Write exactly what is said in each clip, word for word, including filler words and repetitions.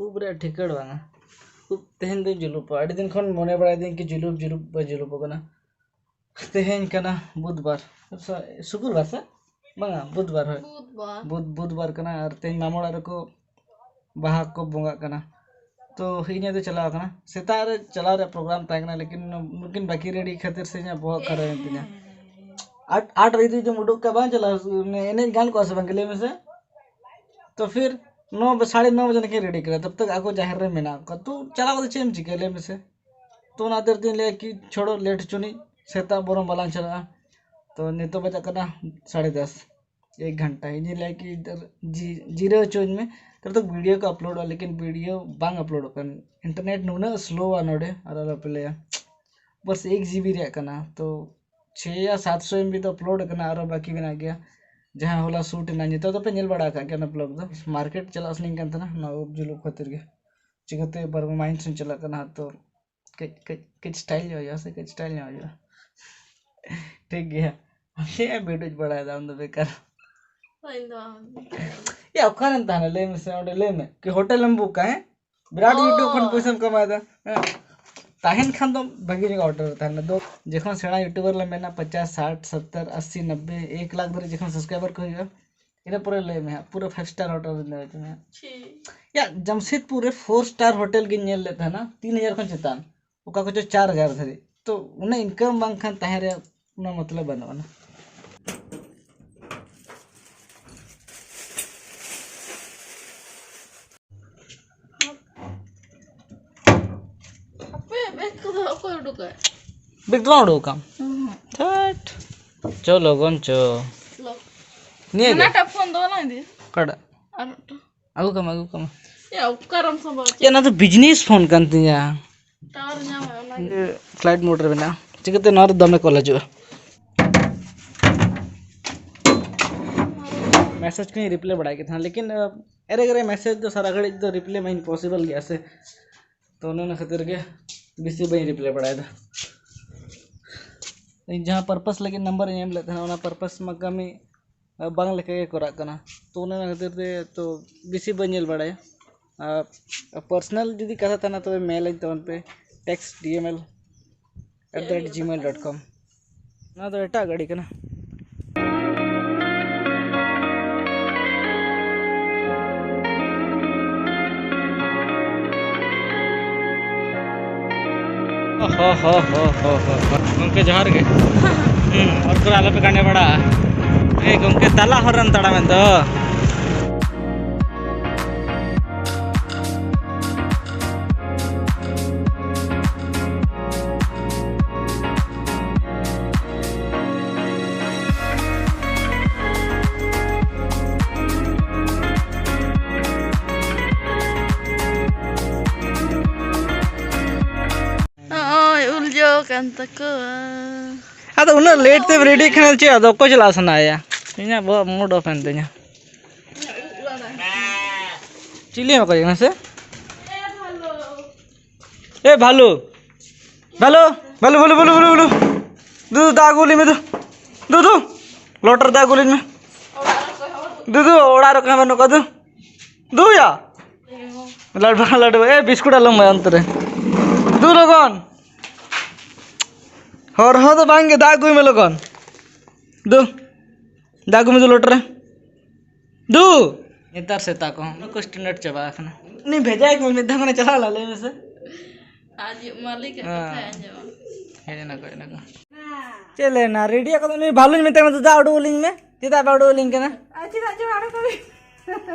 ᱩᱵ ᱨᱮᱭᱟᱜ ᱴᱷᱤᱠᱟᱹᱲ ᱵᱟᱝᱟ᱾ ᱩᱵ ᱛᱮᱦᱮᱧ ᱫᱚᱧ ᱡᱩᱞᱩᱯᱟ᱾ ᱟᱹᱰᱤ ᱫᱤᱱ ᱠᱷᱚᱱ ᱢᱚᱱᱮ ᱵᱟᱲᱟᱭ ᱫᱟᱹᱧ ᱠᱤ ᱡᱩᱞᱩᱯ ᱡᱩᱞᱩᱯ ᱵᱟᱹᱧ ᱡᱩᱞᱩᱯ ᱟᱠᱟᱱᱟ᱾ ᱛᱮᱦᱮᱧ ᱠᱟᱱᱟ ᱵᱩᱫᱷᱵᱟᱨ, ᱥᱩᱠᱩᱨᱵᱟᱨ ᱥᱮ? ᱵᱟᱝᱟ, ᱵᱩᱫᱷᱵᱟᱨ, ᱦᱳᱭ᱾ ᱵᱩᱫᱷᱵᱟᱨ᱾ ᱵᱩᱫᱷ ᱵᱩᱫᱷᱵᱟᱨ ᱠᱟᱱᱟ ᱟᱨ ᱛᱮᱦᱮᱧ ᱢᱟᱢᱚ ᱚᱲᱟᱜ ᱨᱮᱠᱚ ᱵᱟᱦᱟ ᱠᱚ ᱵᱚᱸᱜᱟᱜ ᱠᱟᱱᱟ᱾ ᱛᱚ ᱤᱧ ᱫᱚ ᱪᱟᱞᱟᱣ ᱠᱟᱱᱟ, ᱥᱮᱛᱟᱜ ᱨᱮ ᱪᱟᱞᱟᱣ ᱨᱮᱭᱟᱜ ᱯᱨᱳᱜᱨᱟᱢ ᱛᱟᱦᱮᱸ ᱠᱟᱱᱟ, ᱞᱮᱠᱤᱱ ᱱᱩᱠᱤᱱ ᱵᱟᱹᱠᱤ ᱨᱮᱰᱤ ᱠᱷᱟᱹᱛᱤᱨ ᱥᱮ ᱤᱧᱟᱹᱜ ᱵᱚᱦᱚᱜ ᱠᱷᱟᱨᱟᱯ ᱮᱱ ᱛᱤᱧᱟ᱾ ᱟᱴ ᱟᱴ ᱨᱮ ᱡᱩᱫᱤ ᱩᱰᱩᱠ ᱠᱟ ᱵᱟᱝ ᱪᱟᱞᱟᱣ, ᱢᱟᱱᱮ ᱮᱱᱮᱡ ᱜᱟᱱ ᱠᱚᱜᱼᱟ ᱥᱮ ᱵᱟᱝ ᱞᱟᱹᱭ ᱢᱮᱥᱮ? ᱛᱚ ᱯᱷᱤᱨ ᱱᱚ ᱵᱟ- ᱥᱟᱲᱮ ᱱᱚ ᱵᱟᱡᱮ ᱱᱟᱠᱤᱱ ᱨᱮᱰᱤ ᱠᱟᱱᱟ, ᱛᱚᱵ ᱛᱚᱠ ᱟᱠᱚ ᱡᱟᱦᱮᱨ ᱨᱮ ᱢᱮᱱᱟᱜ ᱠᱚᱣᱟ᱾ ᱛᱚ ᱪᱟᱞᱟᱣ ᱠᱟᱛᱮ ᱪᱮᱫ ᱮᱢ ᱪᱤᱠᱟᱹᱭᱟ ᱞᱟᱹᱭ ᱢᱮᱥᱮ? ᱛᱚ ᱚᱱᱟ ᱠᱷᱟᱹᱛᱤᱨ ᱛᱤᱧ ᱞᱟᱹᱭᱟ ᱠᱤ ᱪᱷᱚᱲᱚ ᱞᱮᱴ ᱦᱚᱪᱚᱱᱤᱡ, ᱥᱮᱛᱟᱜ ᱵᱚᱨᱚᱝ ᱵᱟᱞᱟᱝ ᱪᱟᱞᱟᱜᱼᱟ᱾ ᱛᱚ ᱱᱤᱛᱚᱜ ᱵᱟᱡᱟᱜ ᱠᱟᱱᱟ ᱥᱟᱲᱮ ᱫᱚᱥ, ᱮᱠ ᱜᱷᱚᱱᱴᱟ ᱤᱧ ᱞᱟᱹᱭᱟ ᱠᱤ ᱤᱫᱷᱟᱨ ᱡᱤ- ᱡᱤᱨᱟᱹᱣ ᱦᱚᱪᱚᱧ ᱢᱮ, ᱛᱚᱵ ᱛᱚᱠ ᱵᱷᱤᱰᱤᱭᱳ ᱠᱚ ᱟᱯᱞᱳᱰᱚᱜᱼᱟ, ᱞᱮᱠᱤᱱ ᱵᱷᱤᱰᱤᱭᱳ ᱵᱟᱝ ᱟᱯᱞᱳᱰᱚᱜ ᱠᱟᱱ᱾ ᱤᱱᱴᱟᱨᱱᱮᱴ ᱱᱩᱱᱟᱹᱜ ᱥᱞᱳᱣᱟ ᱱᱚᱰᱮ, ᱟᱨ ᱟᱞᱚᱯᱮ ᱞᱟᱹᱭᱟ᱾ ᱵᱟᱥ ᱮᱠ ᱡᱤᱵᱤ ᱨᱮᱭᱟᱜ ᱠᱟᱱᱟ, ᱛᱚ ᱪᱷᱮ ᱭᱟ ᱥᱟᱛ ᱥᱚ ᱮᱢ ᱵᱤ ᱫᱚ ᱟᱯᱞᱳᱰ ᱟᱠᱟᱱᱟ, ᱟᱨᱚ ᱵᱟᱹᱠᱤ ᱢᱮᱱᱟᱜ ᱜᱮᱭᱟ᱾ ᱡᱟᱦᱟᱸ ᱦᱚᱞᱟ ᱥᱩᱴ ᱮᱱᱟ, ᱱᱤᱛᱚᱜ ᱫᱚᱯᱮ ᱧᱮᱞ ᱵᱟᱲᱟ ᱟᱠᱟᱫ ᱜᱮᱭᱟ ᱚᱱᱟ ᱵᱞᱚᱜ ᱫᱚ᱾ ᱢᱟᱨᱠᱮᱴ ᱪᱟᱞᱟᱜ ᱥᱟᱱᱟᱧ ᱠᱟᱱ ᱛᱟᱦᱮᱱᱟ ᱱᱚᱣᱟ ᱩᱵ ᱡᱩᱞᱩᱯ ᱠᱷᱟᱹᱛᱤᱨ ᱜᱮ᱾ ᱪᱤᱠᱟᱹᱛᱮ ᱵᱟᱨ ᱢᱟᱭᱤᱱᱰ ᱥᱮᱱ ᱪᱟᱞᱟᱜ ᱠᱟᱱᱟ, ᱛᱚ ᱠᱟᱹᱡ ᱠᱟᱹᱡ ᱠᱟᱹᱡ ᱥᱴᱟᱭᱤᱞ ᱧᱚᱜ ᱦᱩᱭᱩᱜᱼᱟ ᱥᱮ, ᱠᱟᱹᱡ ᱥᱴᱟᱭᱤᱞ ᱧᱚᱜ ᱦᱩᱭᱩᱜᱼᱟ᱾ ᱴᱷᱤᱠ ᱜᱮᱭᱟ, ᱪᱮᱫ ᱮᱢ ᱵᱤᱰᱩᱡ ᱵᱟᱲᱟᱭᱮᱫᱟ ᱟᱢ ᱫᱚ ᱵᱮᱠᱟᱨ? ᱦᱳᱭ, ᱤᱧ ᱫᱚ ᱵᱟᱝ᱾ ᱭᱟ, ᱚᱠᱟᱨᱮᱢ ᱛᱟᱦᱮᱱᱟ ᱞᱟᱹᱭ ᱢᱮᱥᱮ, ᱚᱸᱰᱮ ᱞᱟᱹᱭ ᱢᱮ ᱠᱤ ᱦᱳᱴᱮᱞ ᱮᱢ ᱵᱩᱠᱟ, ᱦᱮᱸ? ᱵᱤᱨᱟᱴ ᱚ᱾ YouTube ᱠᱷᱚᱱ ᱯᱚᱭᱥᱟᱢ ᱠᱟᱢᱟᱣᱮᱫᱟ, ᱦᱮᱸ? ᱛᱟᱦᱮᱱ ᱠᱷᱟᱱ ᱫᱚ ᱵᱷᱟᱹᱜᱤ ᱧᱚᱜ ᱦᱳᱴᱮᱞ ᱨᱮ ᱛᱟᱦᱮᱱᱟ᱾ ᱫᱚ ᱡᱚᱠᱷᱚᱱ ᱥᱮᱬᱟ YouTuber ᱞᱮ ᱢᱮᱱᱟ, ᱯᱚᱪᱟᱥ, ᱥᱟᱴ, ᱥᱚᱛᱛᱚᱨ, ᱟᱥᱤ, ᱱᱚᱵᱵᱳᱭ, ᱮᱠ ᱞᱟᱠᱷ ᱫᱷᱟᱹᱨᱤᱡ ᱡᱚᱠᱷᱚᱱ subscriber ᱠᱚ ᱦᱩᱭᱩᱜᱼᱟ, ᱤᱱᱟᱹ ᱯᱚᱨᱮ ᱞᱟᱹᱭ ᱢᱮ ᱦᱟᱸᱜ, ᱯᱩᱨᱟᱹ five star ᱦᱳᱴᱮᱞ ᱨᱮ ᱞᱟᱹᱭ ᱢᱮ ᱦᱟᱸᱜ᱾ ᱪᱷᱤ᱾ ᱭᱟ, ᱡᱟᱢᱥᱮᱫᱽᱯᱩᱨ ᱨᱮ four star ᱦᱳᱴᱮᱞ ᱜᱤᱧ ᱧᱮᱞ ᱞᱮᱫ ᱛᱟᱦᱮᱱᱟ, ᱛᱤᱱ ᱦᱟᱡᱟᱨ ᱠᱷᱚᱱ ᱪᱮᱛᱟᱱ, ᱚᱠᱟ ᱠᱚᱪᱚ ᱪᱟᱨ ᱦᱟᱡᱟᱨ ᱫᱷᱟᱹᱨᱤᱡ᱾ ᱛᱚ ᱩᱱᱟᱹᱜ income ᱵᱟᱝᱠᱷᱟᱱ ᱛᱟᱦᱮᱸ ᱨᱮᱭᱟᱜ ᱠᱳᱱᱳ ᱢᱚᱛᱞᱚᱵ ᱵᱟᱹᱱᱩᱜ ᱟᱱᱟ᱾ ᱦᱟᱯᱮ, ᱵᱮᱜᱽ ᱠᱚᱫᱚ ᱚᱠᱚᱭ ᱩᱰᱩᱠᱟᱭ? ᱵᱮᱜᱽ ᱫᱚ ᱵᱟᱝ ᱩᱰᱩᱠ ᱟᱠᱟᱢ? ᱩᱸᱦᱩᱸ᱾ ᱛᱷᱟᱹᱴ᱾ ᱪᱚ ᱞᱚᱜᱚᱱ ᱪᱚ᱾ ᱞᱚ-, ᱱᱤᱭᱟᱹ ᱜᱮ? ᱦᱟᱱᱟᱴᱟᱜ ᱯᱷᱳᱱ ᱫᱚ ᱚᱱᱟ ᱤᱫᱤ᱾ ᱚᱠᱟᱴᱟᱜ? ᱟᱨ ᱢᱤᱫᱴᱟᱝ᱾ ᱟᱹᱜᱩ ᱠᱟᱢ, ᱟᱹᱜᱩ ᱠᱟᱢ᱾ ᱮᱭᱟ, ᱚᱠᱟᱨᱮᱢ ᱥᱟᱢᱵᱟᱣᱟ? ᱮᱭᱟ, ᱚᱱᱟ ᱫᱚ business ᱯᱷᱳᱱ ᱠᱟᱱ ᱛᱤᱧᱟ᱾ ᱴᱟᱣᱟᱨ ᱧᱟᱢᱟᱭ ᱚᱱᱟᱜᱮ᱾ ᱯᱷᱞᱟᱭᱤᱴ ᱢᱳᱰ ᱨᱮ ᱢᱮᱱᱟᱜᱼᱟ, ᱪᱤᱠᱟᱹᱛᱮ ᱱᱚᱣᱟ ᱨᱮ ᱫᱚᱢᱮ ᱠᱚᱞ ᱦᱤᱡᱩᱜᱼᱟ? ᱢᱮᱥᱮᱡᱽ ᱠᱚᱧ ᱨᱤᱯᱞᱟᱭ ᱵᱟᱲᱟᱭ ᱜᱮ ᱛᱟᱦᱮᱱᱟ, ᱞᱮᱠᱤᱱ, ᱟᱸ, ᱮᱨᱮ ᱜᱮᱨᱮ ᱢᱮᱥᱮᱡᱽ ᱫᱚ ᱥᱟᱨᱟ ᱜᱷᱟᱹᱲᱤᱡ ᱫᱚ ᱨᱤᱯᱞᱟᱭ ᱢᱟ impossible ᱜᱮᱭᱟ ᱥᱮ, ᱛᱚ ᱚᱱᱮ ᱚᱱᱟ ᱠᱷᱟᱹᱛᱤᱨ ᱜᱮ ᱵᱮᱥᱤ ᱵᱟᱹᱧ ᱨᱤᱯᱞᱟᱭ ᱵᱟᱲᱟᱭᱮᱫᱟ᱾ ᱤᱧ ᱡᱟᱦᱟᱸ purpose ᱞᱟᱹᱜᱤᱫ ᱱᱟᱢᱵᱟᱨ ᱤᱧ ᱮᱢ ᱞᱮᱫ ᱛᱟᱦᱮᱱᱟ, ᱚᱱᱟ purpose ᱢᱟ ᱠᱟᱹᱢᱤ ᱵᱟᱝ ᱞᱮᱠᱟ ᱜᱮ ᱠᱚᱨᱟᱜ ᱠᱟᱱᱟ᱾ ᱛᱚ ᱚᱱᱟ ᱠᱷᱟᱹᱛᱤᱨ ᱛᱮ ᱛᱚ ᱵᱮᱥᱤ ᱵᱟᱹᱧ ᱧᱮᱞ ᱵᱟᱲᱟᱭᱟ᱾ ᱟᱨ ᱯᱟᱨᱥᱚᱱᱟᱞ ᱡᱩᱫᱤ ᱠᱟᱛᱷᱟ ᱛᱟᱦᱮᱱᱟ, ᱛᱚᱵᱮ ᱢᱮᱞ ᱟᱹᱧ ᱛᱟᱵᱚᱱ ᱯᱮ, text D M L at the rate gmail dot com᱾ ᱱᱚᱣᱟ ᱫᱚ ᱮᱴᱟᱜ ᱜᱟᱹᱰᱤ ᱠᱟᱱᱟ᱾ ᱦᱚ, ᱦᱚ, ᱦᱚ, ᱦᱚ, ᱦᱚ, ᱦᱚ᱾ ᱜᱚᱢᱠᱮ, ᱡᱚᱦᱟᱨ ᱜᱮ᱾ ᱦᱩᱸ, ᱦᱚᱨ ᱠᱚᱨᱮ ᱟᱞᱚᱯᱮ ᱜᱟᱸᱰᱮ ᱵᱟᱲᱟᱜᱼᱟ᱾ ᱮ ᱜᱚᱢᱠᱮ, ᱛᱟᱞᱟ ᱦᱚᱨ ᱨᱮᱢ ᱛᱟᱲᱟᱢᱮᱫ ᱫᱚ᱾ ᱱᱚᱜᱼᱚᱭ ᱩᱞ ᱡᱚ ᱠᱟᱱ ᱛᱟᱠᱚᱣᱟ᱾ ᱟᱫᱚ ᱩᱱᱟᱹᱜ ᱞᱮᱴ ᱛᱮᱢ ᱨᱮᱰᱤᱜ ᱠᱷᱟᱱ ᱪᱮᱫ ᱟᱫᱚ ᱚᱠᱚᱭ ᱪᱟᱞᱟᱜ ᱥᱟᱱᱟᱭᱮᱭᱟ? ᱤᱧᱟᱹᱜ ᱵᱚᱦᱚᱜ ᱢᱩᱰ ᱚᱯᱷ ᱮᱱ ᱛᱤᱧᱟ᱾ ᱪᱤᱞᱤ ᱦᱚᱸ ᱵᱟᱠᱚ ᱦᱮᱡ ᱠᱟᱱᱟ ᱥᱮ? ᱮ ᱵᱷᱟᱞᱩ, ᱵᱷᱟᱞᱩ, ᱵᱷᱟᱞᱩ, ᱵᱷᱟᱞᱩ, ᱵᱷᱟᱞᱩ, ᱵᱷᱟᱞᱩ᱾ ᱫᱩ, ᱫᱩ, ᱫᱟᱜ ᱟᱹᱜᱩ ᱟᱹᱞᱤᱧ ᱢᱮ ᱫᱩ᱾ ᱫᱩ, ᱫᱩ, ᱞᱚᱴᱟ ᱨᱮ ᱫᱟᱜ ᱟᱹᱜᱩ ᱟᱹᱞᱤᱧ ᱢᱮ᱾ ᱫᱩ, ᱫᱩ, ᱚᱲᱟᱜ ᱨᱮ ᱚᱠᱚᱭ ᱦᱚᱸ ᱵᱟᱹᱱᱩᱜ ᱠᱚᱣᱟ ᱫᱩ᱾ ᱫᱩᱭᱟ᱾ ᱞᱟᱹᱰᱩ, ᱞᱟᱹᱰᱩ, ᱮ, ᱵᱤᱥᱠᱩᱴ ᱟᱞᱚᱢ ᱮᱢᱟᱭᱟ ᱚᱱᱛᱮ ᱨᱮ᱾ ᱫᱩ ᱞᱚᱜᱚᱱ᱾ ᱦᱚᱨ ᱦᱚᱸ ᱫᱚ ᱵᱟᱝ ᱜᱮ, ᱫᱟᱜ ᱟᱹᱜᱩᱭ ᱢᱮ ᱞᱚᱜᱚᱱ᱾ ᱫᱩ, ᱫᱟᱜ ᱟᱹᱜᱩᱭ ᱢᱮ ᱫᱩ ᱞᱚᱴᱟ ᱨᱮ᱾ ᱫᱩ᱾ ᱱᱮᱛᱟᱨ ᱥᱮᱛᱟ ᱠᱚᱦᱚᱸ ᱩᱱᱟᱹᱜ ᱠᱚ ᱥᱴᱮᱱᱰᱟᱨᱰ ᱪᱟᱵᱟ ᱟᱠᱟᱱᱟ᱾ ᱩᱱᱤ ᱵᱷᱮᱡᱟᱭ ᱠᱚ ᱢᱤᱫ ᱫᱷᱟᱣ ᱠᱷᱚᱱᱮ ᱪᱟᱞᱟᱣ ᱞᱮᱱᱟ, ᱞᱟᱹᱭ ᱢᱮᱥᱮ᱾ ᱟᱡ ᱢᱟᱹᱞᱤᱠᱟᱜ ᱠᱟᱛᱷᱟᱭ ᱦᱮᱸ᱾ ᱟᱸᱡᱚᱢᱟ᱾ ᱦᱮᱡ ᱮᱱᱟ ᱠᱚ, ᱦᱮᱡ ᱮᱱᱟ ᱠᱚ᱾ ᱪᱮᱫ ᱞᱟᱹᱭ ᱮᱱᱟ? ᱨᱮᱰᱤ ᱟᱠᱟᱫ ᱩᱱᱤ ᱵᱷᱟᱞᱩᱧ ᱢᱮᱛᱟᱭ ᱠᱟᱱᱟ, "ᱫᱩ ᱫᱟᱜ ᱩᱰᱩᱠ ᱟᱹᱞᱤᱧ ᱢᱮ, ᱪᱮᱫᱟᱜ ᱵᱟᱭ ᱩᱰᱩᱠ ᱟᱹᱞᱤᱧ ᱠᱟᱱᱟ?" ᱟᱨ ᱪᱮᱫᱟᱜ ᱪᱚ ᱵᱟᱭ ᱩᱰᱩᱠ ᱟᱹᱞᱤᱧ?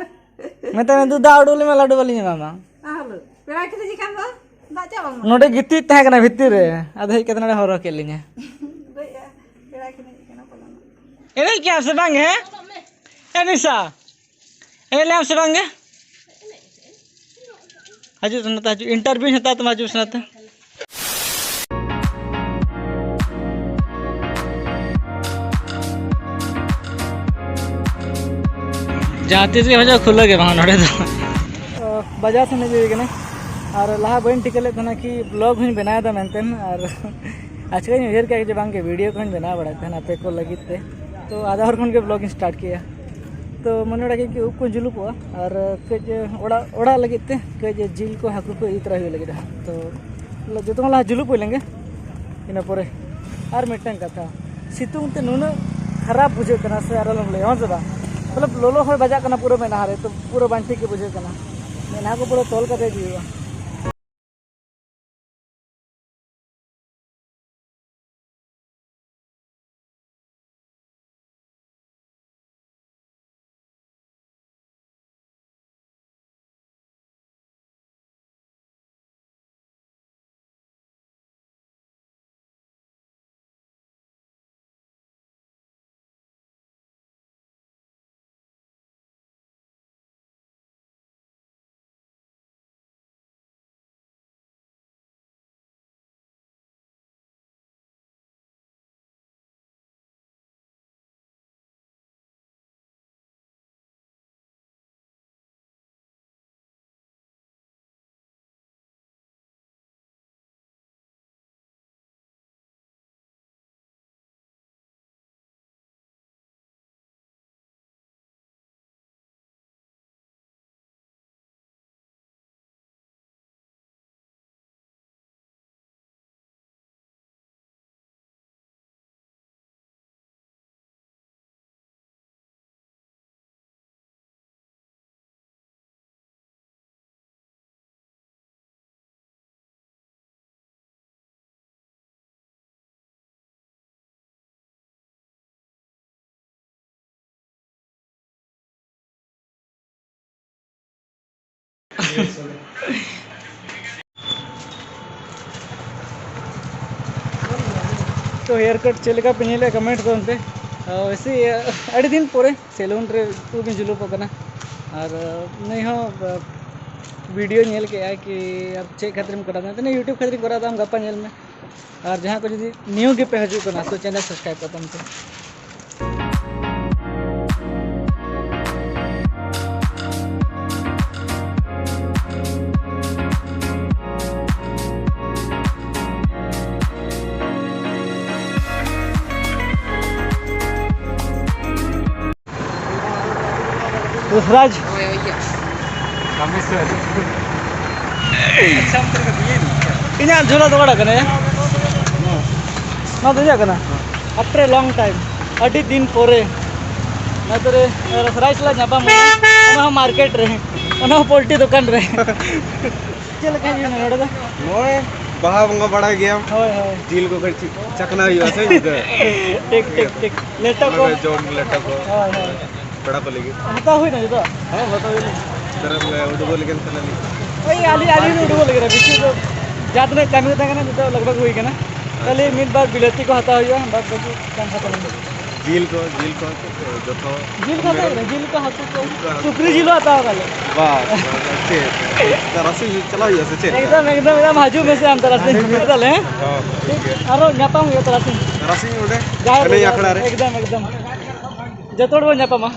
ᱢᱮᱛᱟᱭ ᱢᱮ, "ᱫᱩ ᱫᱟᱜ ᱩᱰᱩᱠ ᱟᱹᱞᱤᱧ ᱢᱮ, ᱞᱟᱹᱰᱩ ᱵᱟᱹᱞᱤᱧ ᱮᱢᱟᱢᱟ᱾" ᱟᱨ ᱯᱮᱲᱟ ᱠᱷᱤᱞᱤ ᱪᱤᱠᱟᱹᱱ ᱫᱚ? ᱫᱟᱜ ᱪᱮᱫ ᱵᱟᱝ? ᱱᱚᱰᱮ ᱜᱤᱛᱤᱡ ᱛᱟᱦᱮᱸ ᱠᱟᱱᱟ ᱵᱷᱤᱛᱤᱨ ᱨᱮ, ᱟᱫᱚ ᱦᱮᱡ ᱠᱟᱛᱮ ᱱᱚᱰᱮ ᱦᱚᱨᱦᱚ ᱠᱮᱫ ᱞᱤᱧᱟ᱾ ᱫᱟᱹᱭ, ᱯᱮᱲᱟ ᱠᱷᱤᱞᱤ ᱪᱤᱠᱟᱹᱱ ᱫᱚ ᱯᱟᱞᱮᱱ᱾ ᱮᱱᱮᱡ ᱠᱮᱜᱼᱟᱢ ᱥᱮ ᱵᱟᱝ ᱜᱮ? ᱮ ᱱᱤᱥᱟ, ᱮᱱᱮᱡ ᱞᱮᱜᱼᱟᱢ ᱥᱮ ᱵᱟᱝ ᱜᱮ? ᱦᱤᱡᱩᱜ ᱥᱮ ᱱᱚᱛᱮ ᱦᱤᱡᱩᱜ, ᱤᱱᱴᱟᱨᱵᱷᱤᱭᱩᱧ ᱦᱟᱛᱟᱣ ᱛᱟᱢᱟ, ᱦᱤᱡᱩᱜ ᱥᱮ ᱱᱚᱛᱮ᱾ ᱡᱟᱦᱟᱸ ᱛᱤᱥ ᱜᱮ ᱦᱤᱡᱩᱜ, ᱠᱷᱩᱞᱟᱹ ᱜᱮ ᱵᱟᱝ ᱱᱚᱰᱮ ᱫᱚ᱾ ᱚ, ᱵᱟᱡᱟᱨ ᱥᱮᱱ ᱦᱮᱡ ᱦᱩᱭ ᱠᱟᱱᱟ᱾ ᱟᱨ ᱞᱟᱦᱟ ᱵᱟᱹᱧ ᱴᱷᱤᱠᱟᱹ ᱞᱮᱫ ᱛᱟᱦᱮᱱᱟ ᱠᱤ ᱵᱞᱚᱜ ᱦᱚᱸᱧ ᱵᱮᱱᱟᱣ ᱮᱫᱟ ᱢᱮᱱᱛᱮ᱾ ᱟᱨ ᱟᱪᱠᱟᱧ ᱩᱭᱦᱟᱹᱨ ᱠᱮᱫᱟ ᱡᱮ ᱵᱟᱝ ᱜᱮ ᱵᱷᱤᱰᱤᱭᱳ ᱠᱚᱦᱚᱸᱧ ᱵᱮᱱᱟᱣ ᱵᱟᱲᱟᱭᱮᱫ ᱛᱟᱦᱮᱱᱟ ᱟᱯᱮ ᱠᱚ ᱞᱟᱹᱜᱤᱫ ᱛᱮ᱾ ᱛᱚ ᱟᱫᱚ ᱦᱚᱨ ᱠᱷᱚᱱ ᱜᱮ ᱵᱞᱚᱜ ᱤᱧ ᱥᱴᱟᱨᱴ ᱠᱮᱜᱼᱟ᱾ ᱛᱚ ᱢᱚᱱᱮ ᱵᱟᱲᱟ ᱠᱮᱫ ᱜᱮ ᱩᱵ ᱠᱚ ᱡᱩᱞᱩᱯᱚᱜᱼᱟ, ᱟᱨ ᱠᱟᱹᱡ ᱚᱲᱟᱜ, ᱚᱲᱟᱜ ᱞᱟᱹᱜᱤᱫ ᱛᱮ ᱠᱟᱹᱡ ᱡᱤᱞ ᱠᱚ ᱦᱟᱹᱠᱩ ᱠᱚ ᱤᱫᱤ ᱛᱚᱨᱟ ᱦᱩᱭᱩᱜ ᱞᱟᱹᱜᱤᱫ ᱦᱟᱸᱜ᱾ ᱛᱚ ᱡᱚᱛᱚ ᱠᱷᱚᱱ ᱞᱟᱦᱟ ᱡᱩᱞᱩᱯ ᱦᱩᱭ ᱞᱮᱱᱜᱮ, ᱤᱱᱟᱹ ᱯᱚᱨᱮ ᱟᱨ ᱢᱤᱫᱴᱟᱝ ᱠᱟᱛᱷᱟ, ᱥᱤᱛᱩᱝ ᱛᱮ ᱱᱩᱱᱟᱹᱜ ᱠᱷᱟᱨᱟᱯ ᱵᱩᱡᱷᱟᱹᱜ ᱠᱟᱱᱟ ᱥᱮ, ᱟᱨ ᱟᱞᱚᱢ ᱞᱟᱹᱭᱟ, ᱦᱮᱸ ᱥᱮ ᱵᱟᱝ? ᱢᱚᱛᱞᱚᱵ ᱞᱚᱞᱚ ᱦᱚᱭ ᱵᱟᱡᱟᱜ ᱠᱟᱱᱟ ᱯᱩᱨᱟᱹ ᱢᱮᱫᱦᱟ ᱨᱮ, ᱛᱚ ᱯᱩᱨᱟᱹ ᱵᱟᱝ ᱴᱷᱤᱠ ᱜᱮ ᱵᱩᱡᱷᱟᱹᱜ ᱠᱟᱱᱟ᱾ ᱢᱮᱫᱦᱟ ᱠᱚ ᱯᱩᱨᱟᱹ ᱛᱚᱞ ᱠᱟᱛᱮ ᱤᱫᱤ ᱦᱩᱭᱩᱜᱼᱟ᱾ ᱛᱚ ᱦᱮᱭᱟᱨ ᱠᱟᱴ ᱪᱮᱫ ᱞᱮᱠᱟ ᱯᱮ ᱧᱮᱞᱮᱫᱼᱟ, ᱠᱚᱢᱮᱱᱴ ᱛᱟᱵᱚᱱ ᱯᱮ᱾ ᱟᱨ ᱣᱮᱥᱮ ᱟᱹᱰᱤ ᱫᱤᱱ ᱯᱚᱨᱮ ᱥᱮᱞᱩᱱ ᱨᱮ ᱩᱵ ᱤᱧ ᱡᱩᱞᱩᱯᱚᱜ ᱠᱟᱱᱟ᱾ ᱟᱨ ᱱᱩᱭ ᱦᱚᱸ ᱵᱷᱤᱰᱤᱭᱳ ᱧᱮᱞ ᱠᱮᱫᱼᱟᱭ ᱠᱤ ᱟᱨ ᱪᱮᱫ ᱠᱷᱟᱹᱛᱤᱨᱮᱢ ᱠᱚᱨᱟᱣ ᱫᱟ? ᱢᱮᱛᱟᱭ ᱠᱟᱱᱟ, "YouTube ᱠᱷᱟᱹᱛᱤᱨ ᱤᱧ ᱠᱚᱨᱟᱣ ᱫᱟ, ᱟᱢ ᱜᱟᱯᱟ ᱧᱮᱞ ᱢᱮ᱾ ᱟᱨ ᱡᱟᱦᱟᱸ ᱠᱚ ᱡᱩᱫᱤ ᱱᱤᱭᱩ ᱜᱮᱯᱮ ᱦᱤᱡᱩᱜ ᱠᱟᱱᱟ ᱛᱚ ᱪᱮᱱᱮᱞ ᱥᱟᱵᱥᱠᱨᱟᱭᱤᱵ ᱠᱟᱛᱟᱢ ᱯᱮ᱾" ᱨᱟᱡᱽ᱾ ᱤᱧᱟᱹᱜ ᱡᱷᱚᱞᱟ ᱫᱚ ᱚᱠᱟᱴᱟᱜ ᱠᱟᱱᱟ ᱭᱟ? ᱱᱚᱣᱟ ᱫᱚ ᱤᱧᱟᱹᱜ ᱠᱟᱱᱟ? After a long time, ᱟᱹᱰᱤ ᱫᱤᱱ ᱯᱚᱨᱮ ᱱᱚᱛᱮ ᱨᱮ ᱨᱟᱡᱽ ᱥᱟᱞᱟᱜ ᱧᱟᱯᱟᱢ ᱦᱩᱭᱱᱟ, ᱚᱱᱟ ᱦᱚᱸ ᱢᱟᱨᱠᱮᱴ ᱨᱮ, ᱚᱱᱟ ᱦᱚᱸ ᱯᱳᱞᱴᱤ ᱫᱚᱠᱟᱱ ᱨᱮ᱾ ᱪᱮᱫ ᱞᱮᱠᱟ ᱦᱩᱭᱱᱟ ᱱᱚᱰᱮ ᱫᱚ? ᱱᱚᱜᱼᱚᱭ ᱵᱟᱦᱟ ᱵᱚᱸᱜᱟ ᱵᱟᱲᱟᱭ ᱜᱮᱭᱟᱢ᱾ ᱦᱳᱭ, ᱦᱳᱭ᱾ ᱡᱤᱞ ᱠᱚ ᱠᱟᱹᱡ ᱪᱟᱠᱷᱱᱟ ᱦᱩᱭᱩᱜᱼᱟ ᱥᱮ ᱧᱤᱫᱟᱹ᱾ ᱴᱷᱤᱠ, ᱴᱷᱤᱠ, ᱴᱷᱤᱠ᱾ ᱞᱮᱴᱚ ᱠᱚ᱾ ᱚᱱᱟ ᱠᱚ ᱡᱚᱢ ᱞᱮᱴᱚ ᱠᱚ᱾ ᱦᱳᱭ, ᱦᱳᱭ᱾ ᱯᱮᱲᱟ ᱠᱚ ᱞᱟᱹᱜᱤᱫ᱾ ᱦᱟᱛᱟᱣ ᱦᱩᱭᱱᱟ ᱡᱚᱛᱚ? ᱦᱮᱸ, ᱦᱟᱛᱟᱣ ᱦᱩᱭᱱᱟ᱾ ᱛᱟᱦᱞᱮ ᱩᱰᱩᱠᱚᱜ ᱞᱟᱹᱜᱤᱫ ᱛᱟᱦᱞᱮ ᱞᱤᱧ᱾ ᱳᱭ ᱟᱹᱞᱤᱧ, ᱟᱹᱞᱤᱧ ᱞᱤᱧ ᱩᱰᱩᱠᱚᱜ ᱞᱟᱹᱜᱤᱫ, ᱵᱮᱥᱤ ᱫᱚ ᱡᱟᱦᱟᱸ ᱛᱤᱱᱟᱹᱜ ᱠᱟᱹᱢᱤ ᱠᱚ ᱛᱟᱦᱮᱸ ᱠᱟᱱᱟ, ᱡᱚᱛᱚ ᱞᱟᱜᱽ ᱵᱷᱟᱜᱽ ᱦᱩᱭ ᱠᱟᱱᱟ᱾ ᱠᱷᱟᱹᱞᱤ ᱟᱪᱪᱷᱟ᱾ ᱢᱤᱫ ᱵᱟᱨ ᱵᱤᱞᱟᱹᱛᱤ ᱠᱚ ᱦᱟᱛᱟᱣ ᱦᱩᱭᱩᱜᱼᱟ, ᱵᱟᱫᱽ ᱵᱟᱹᱠᱤ ᱵᱟᱝ ᱦᱟᱛᱟᱣ ᱦᱩᱭᱩᱜᱼᱟ᱾ ᱡᱤᱞ ᱠᱚ, ᱡᱤᱞ ᱠᱚ ᱪᱮᱫ ᱠᱚ ᱡᱚᱛᱚ? ᱡᱤᱞ ᱠᱚ ᱦᱟᱛᱟᱣ ᱢᱮᱨᱚᱢ? ᱦᱩᱭᱱᱟ, ᱡᱤᱞ ᱠᱚ, ᱦᱟᱹᱠᱩ ᱠᱚ, ᱡᱤᱞ ᱠᱚ, ᱦᱟᱹᱠᱩ ᱥᱩᱠᱨᱤ ᱠᱚ᱾ ᱡᱤᱞ ᱦᱚᱸ ᱦᱟᱛᱟᱣ ᱠᱟᱜ ᱞᱮ᱾ ᱵᱟᱥ, ᱵᱟᱥ, ᱪᱮᱫ? ᱛᱟᱨᱟᱥᱤᱧ ᱪᱟᱞᱟᱣ ᱦᱩᱭᱩᱜᱼᱟ ᱥᱮ ᱪᱮᱫ? ᱮᱠᱫᱚᱢ, ᱮᱠᱫᱚᱢ, ᱮᱠᱫᱚᱢ, ᱦᱤᱡᱩᱜ ᱢᱮᱥᱮ ᱟᱢ ᱛᱟᱨᱟᱥᱤᱧ᱾ ᱦᱤᱡᱩᱜ ᱢᱮ᱾ ᱛᱟᱦᱞᱮ, ᱦᱮᱸ? ᱦᱚᱸ, ᱴᱷᱤᱠ ᱜᱮᱭᱟ᱾ ᱟᱨᱚ ᱧᱟᱯᱟᱢ ᱦᱩᱭᱩᱜᱼᱟ ᱛᱟᱨᱟᱥᱤᱧ᱾ ᱛᱟᱨᱟᱥᱤᱧ ᱚᱸᱰᱮ? ᱡᱟᱦᱮᱨ ᱮᱱᱮᱡ ᱨᱮ, ᱟᱠᱷᱲᱟ ᱨᱮ᱾ ᱮᱠᱫᱚᱢ, ᱮᱠᱫᱚᱢ᱾ ᱡᱚᱛᱚ ᱦᱚᱲ ᱵᱚᱱ ᱧᱟᱯᱟᱢᱟ᱾